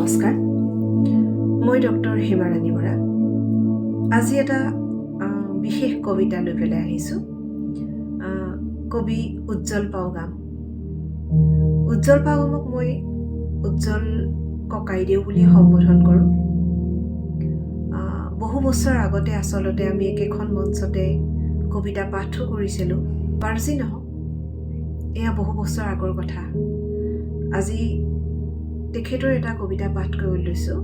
নমস্কাৰ, মই ডক্টৰ হিমাৰাণী বৰা। আজি এটা বিশেষ কবিতা লৈ পেলাই আহিছোঁ। কবি উজ্জ্বল পাওগাম। উজ্জ্বল পাওগামক মই উজ্জ্বল ককাইদেউ বুলি সম্বোধন কৰোঁ। বহু বছৰ আগতে আচলতে আমি একেখন মঞ্চতে কবিতা পাঠো কৰিছিলোঁ। বাৰু যি নহওক, এয়া বহু বছৰ আগৰ কথা। আজি তেখেতৰ এটা কবিতা পাঠ কৰিবলৈ লৈছোঁ।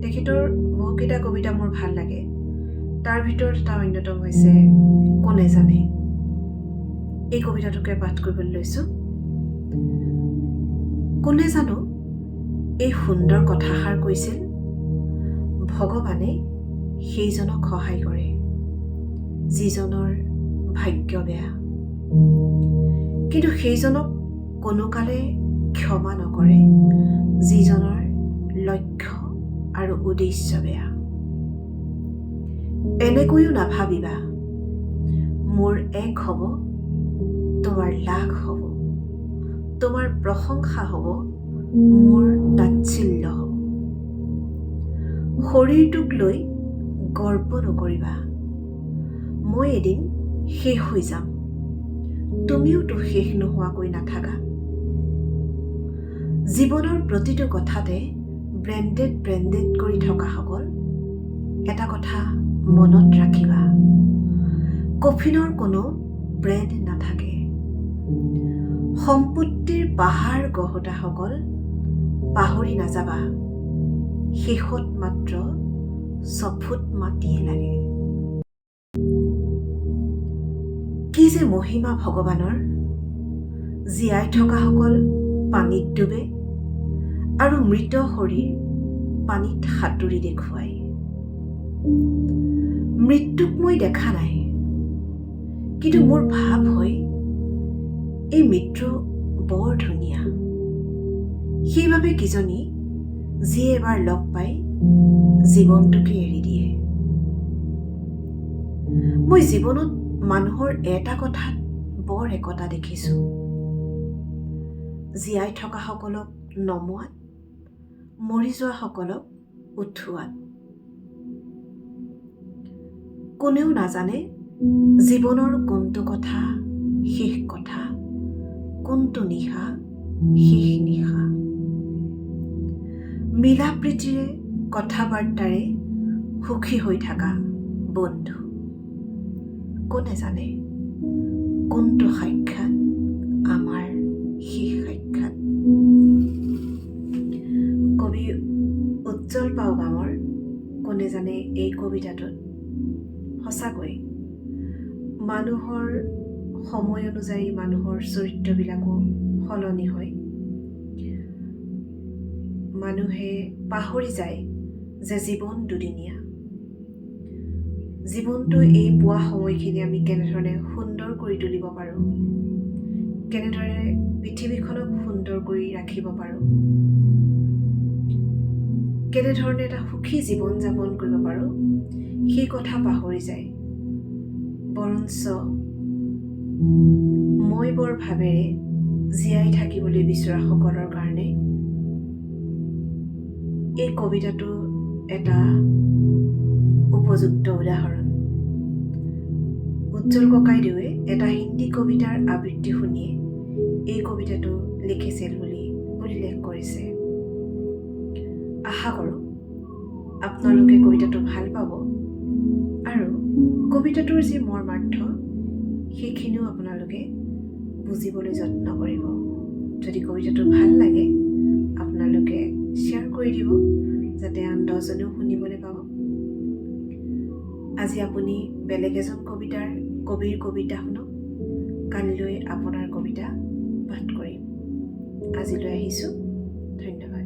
তেখেতৰ বহুকেইটা কবিতা মোৰ ভাল লাগে। তাৰ ভিতৰত এটা অন্যতম হৈছে "কোনে জানে"। এই কবিতাটোকে পাঠ কৰিবলৈ লৈছোঁ। কোনে জানো এই সুন্দৰ কথাষাৰ কৈছিল, "ভগৱানে সেইজনক সহায় কৰে যিজনৰ ভাগ্য বেয়া, কিন্তু সেইজনক কোনোকালে ক্ষমা নকৰে যিজনৰ লক্ষ্য আৰু উদ্দেশ্য বেয়া।" এনেকৈও নাভাবিবা, মোৰ এক হ'ব, তোমাৰ লাখ হ'ব, তোমাৰ প্ৰশংসা হ'ব, মোৰ তাচ্ছিল্য হ'ব। শৰীৰটোক লৈ গৰ্ব নকৰিবা। মই এদিন শেষ হৈ যাম, তুমিওতো শেষ নোহোৱাকৈ নাথাকা। জীৱনৰ প্ৰতিটো কথাতে ব্ৰেণ্ডেড ব্ৰেণ্ডেড কৰি থকাসকল, এটা কথা মনত ৰাখিবা, কফিনৰ কোনো ব্ৰেণ্ড নাথাকে। সম্পত্তিৰ পাহাৰ গঢ়োতাসকল, পাহৰি নাযাবা, শেষত মাত্ৰ ছফুট মাটিয়ে লাগে। কি যে মহিমা ভগৱানৰ! জীয়াই থকাসকল পানীত ডুবে আৰু মৃত শৰীৰ পানীত সাঁতুৰি দেখুৱায়। মৃত্যুক মই দেখা নাই, কিন্তু মোৰ ভাৱ হয় এই মৃত্যু বৰ ধুনীয়া। সেইবাবে কিজানি যিয়ে এবাৰ লগ পায় জীৱনটোকে এৰি দিয়ে। মই জীৱনত মানুহৰ এটা কথাত বৰ একতা দেখিছোঁ, জীয়াই থকাসকলক নমোৱাত, মৰি যোৱাসকলক উঠোৱাত। কোনেও নাজানে জীৱনৰ কোনটো কথা শেষ কথা, কোনটো নিশা শেষ নিশা। মিলা প্ৰীতিৰে, কথা বাৰ্তাৰে সুখী হৈ থাকা বন্ধু। কোনে জানে কোনটো সাক্ষাৎ আমাৰ শেষ সাক্ষাৎ? কবি উজ্জ্বল পাওগামৰ "কোনে জানে" এই কবিতাটোত সঁচাকৈ মানুহৰ সময় অনুযায়ী মানুহৰ চৰিত্ৰবিলাকো সলনি হয়। মানুহে পাহৰি যায় যে জীৱন দুদিনীয়া। জীৱনটো এই পোৱা সময়খিনি আমি কেনেধৰণে সুন্দৰ কৰি তুলিব পাৰোঁ, কেনেদৰে পৃথিৱীখনক সুন্দৰ কৰি ৰাখিব পাৰোঁ, কেনেধৰণে এটা সুখী জীৱন যাপন কৰিব পাৰোঁ, সেই কথা পাহৰি যায়। বৰঞ্চ মই বৰ ভাৱেৰে জীয়াই থাকিবলৈ বিচৰাসকলৰ কাৰণে এই কবিতাটো এটা উপযুক্ত উদাহৰণ। উজ্জ্বল ককাইদেৱে এটা হিন্দী কবিতাৰ আবৃত্তি শুনিয়ে এই কবিতাটো লিখিছিল বুলি উল্লেখ কৰিছে। আশা কৰোঁ আপোনালোকে কবিতাটো ভাল পাব আৰু কবিতাটোৰ যি মৰ্মাৰ্থ, সেইখিনিও আপোনালোকে বুজিবলৈ যত্ন কৰিব। যদি কবিতাটো ভাল লাগে, আপোনালোকে শ্বেয়াৰ কৰি দিব, যাতে আন 10জনেও শুনিবলৈ পাব। আজি আপুনি বেলেগ এজন কবিৰ কবিতা শুনক। কালিলৈ আপোনাৰ কবিতা পাঠ কৰিম। আজিলৈ আহিছোঁ, ধন্যবাদ।